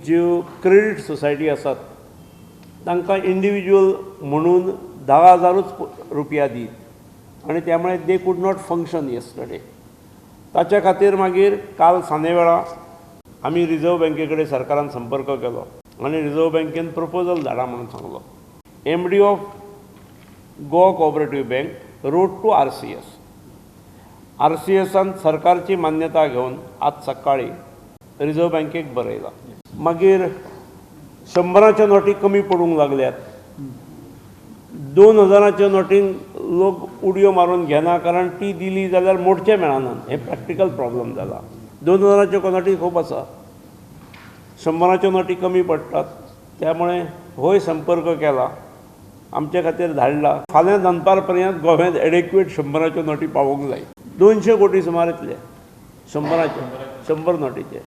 ज्यो credit society आसात तांकां इंडिविज्युअल म्हणून 10,000च रुपया दीत आनी त्यामुळे they could not function yesterday. ताच्या खातीर मागीर काल सांजे वेळा आमी रिजर्व बँके कडेन सरकारान संपर्क केलो आनी रिजर्व बँकेन प्रपोजल धाडा म्हणून सांगलो. MD of Goa cooperative bank wrote to RCS. आरसीएसान सरकारची मान्यता घेवन आज सकाळी रिजर्व बँकेक बरयला. मागीर 100च्या नोटी कमी पडूंक लागल्यात. 2000च्या नोटीन लोक उडयो मारून घेना, कारण ती दिली जाल्यार मोडचे मेळना. हें प्रॅक्टिकल प्रॉब्लम जाला. 2000च्यो नोटी खूब आसा, 100च्यो नोटी कमी पडटात. त्यामुळे होय संपर्क केला, आमचे खातीर धाडला. फाल्यां दनपार पर्यंत गोव्यांत एडेक्वेट 100च्यो नोटी पावोवंक जाय. 200 कोटी सुमार येतले 100 नोटीचे.